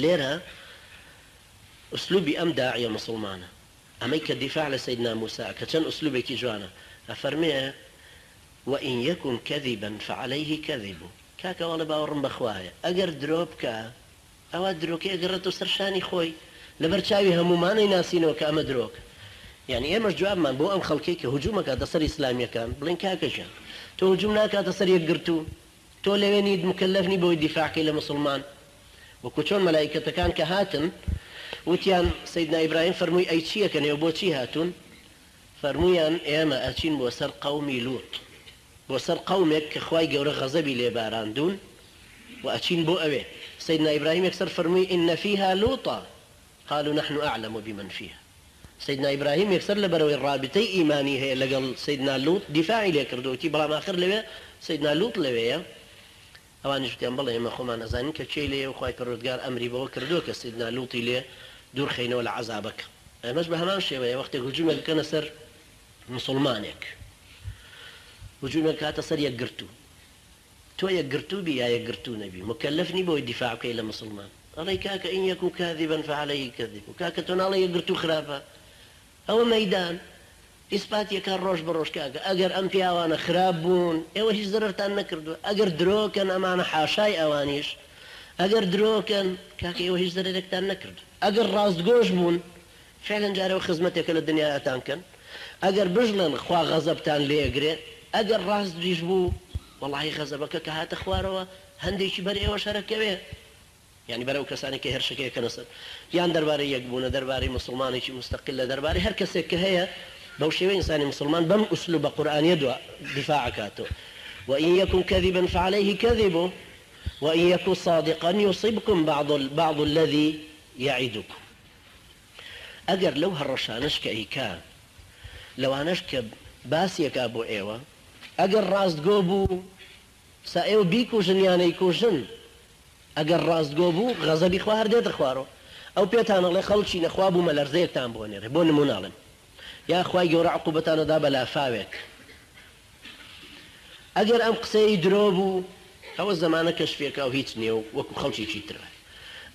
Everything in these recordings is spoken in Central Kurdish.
لێرە ئوسلوبی ئەم داعیە موسڵمانە ئەمەی کە دیفاع لە سەیدنا موسا ئەکا چەند ئوسلوبێکی جوانە ئەفەرمێ، وان یکن کذبا فعلیه کذبه، کاکە ئەڵێ باوەڕم بە خوا هەیە ئەگەر درۆ بکا ئەوا درۆکەی ئەگەڕێتەوە سەر شانی خۆی لەبەر چاوی هەموومان ئەیناسینەوە کە ئەمە درۆکە یانی ئێمەش جوابمان بۆ ئەم خەڵکەی کە هجوم ئەکاتە سەر ئیسلامیەکان بڵێین کاکە گیان تۆ هجوم ناکاتە سەر یەکگرتوو تۆ لەوێ نیت مکەلەف نی بەوەی دیفاع کەی لە موسڵمان وەکو چۆن مەلائیکەتەکان کە هاتن وتیان سەیدنا ئیبراهیم فەرمووی ئەی چی ئەکەن ئێوە بۆچی هاتوون فەرموویان ئێمە ئەچین بۆ سەر قەومی لوط بۆ سەر قەومێک کە خوای گەورە غەزەبی لێ باراندوون و ئەچین بۆ ئەوێ سەیدنا ئیبراهیم یەکسەر فەرمووی ان فیها لوطا قالوا نحن اعلم بمن فیها سەیدنا ئیبراهیم یەکسەر لەبەرئەوەی ڕابتەی ئیمانی هەیە لەگەڵ سەیدنا لوط دیفاعی لێ کردو وتی بەڵام ئاخر لەوێ سەیدنا لوط لەوێیە ئەوانیش وتیان بەڵێ ئێمە خۆمان ئەزانین کە کێی لێیە و خوای پەروەردگار ئەمری بەوە کردووە کە سەیدنا لوطی لێ دوور خەینەوە لە عەزابەکە ئێمەش بە هەمان شێوەیە وەختێک هجومێک بکەنە سەر موسڵمانێک هجومێک بکاتە سەر یەکگرتوو تۆ یەکگرتوو بی یا یەکگرتوو نەبی موکەلەف نی بەوەی دیفاع بکەی لە موسڵمان ئەڵێی کاکە ان یکو کاذبا فعلیه کذبه کاکە تۆ ناڵێی یەکگرتوو خراپە ئەوە مەیدان ئیسپاتی ئەکا ڕۆژ بە ڕۆژ کاکە ئەگەر ئەم پیاوانە خراپ بوون ئێوە هیچ زەرەرتان نەکردووە ئەگەر درۆکەن ئەمانە حاشای ئەوانیش ئەگەر درۆکەن کاکە ئێوە هیچ زەرەرێکتان نەکردووە ئەگەر ڕاستگۆش بوون فعلا جارێ ئەوە خزمەتێکە لە دنیا ئەتان کەن ئەگەر بشڵێن خوا غەزەبتان لێ ئەگرێ ئەگەر ڕاستیش بوو وەڵاهی غەزەبەکە کە هاتە خوارەوە هەندێکی بەر ئێوەش هەر ئەکەوێ یانی بەر ئەو کەسانەی کە هێرشەکەی ئەکەنە سەر یان دەربارەی یەکبوونە دەربارەی موسڵمانێکی موستەقیلە دەربارەی هەر کەسێک کە هەیە بەو شێوەی ئینسانی موسڵمان بەم ئوسلوبە قورئانیە دوا دیفاع ئەکاتەوە وان یکن کذبا فعلیه کذبه وان یک صادقا یصبکم بعض الذی یعدکم. ئەگەر لەو هەڕەشانەش کە ئەیکا، لەوانەش کە باسی ئەکا بۆ ئێوە، ئەگەر ڕاستگۆ بوو، سا ئێوە بیکوژن یا نەیکوژن، ئەگەر ڕاستگۆ بوو، غەزەبی خوا هەر دێتە خوارەوە. ئەو پێتان ئەڵێ خەڵکینە خوا بوومەلەرزەیەکتان بۆ ئەنێرێ، بۆ نموونە ئەڵێم، یا خوای گەورە عقوبەتان ئەدا بە لافاوێک. ئەگەر ئەم قسەیەی درۆ بوو، ئەوە زەمانە کەشفی ئەکا و هیچ نییە و وەکو خەڵکێکی تر وایە.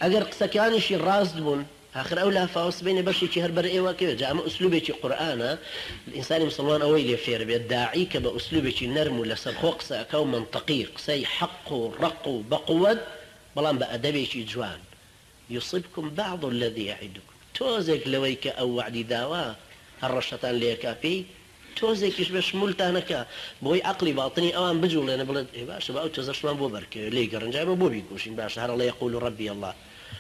ئەگەر قسەکانیشی ڕاست بوون، ئاخر ئەو لافاوە سبەینێ بەشێکی هەر بەر ئێوە ئەکەوێت. جا ئەمە ئوسلوبێکی قورئانە، ئینسانی موسڵمان ئەوەی لێ فێر بێت، داعی کە بە ئوسلوبێکی نەرم و لەسەرخۆ قسە ئەکا و مەنتەقی، قسەی حەق و ڕەق و بە قوەت، بەڵام بە ئەدەبێکی جوان. یصبکم بعض الذی یعدکم، تۆزێک لەوەی کە ئەو وەعدی داوە هەڕەشەتان لێ ئەکا پێی، تۆزێکیش بێ شمولتان ئەکا، بۆی عەقڵی باتنی ئەوان بجوڵێنێ بڵێت ئێ باشە با ئەو تۆزەشمان بۆ بەرکەوێ لێی گەڕێن جا ئێمە بۆ بیکوژین باشە هەر ئەڵێ یقول ربی اللە.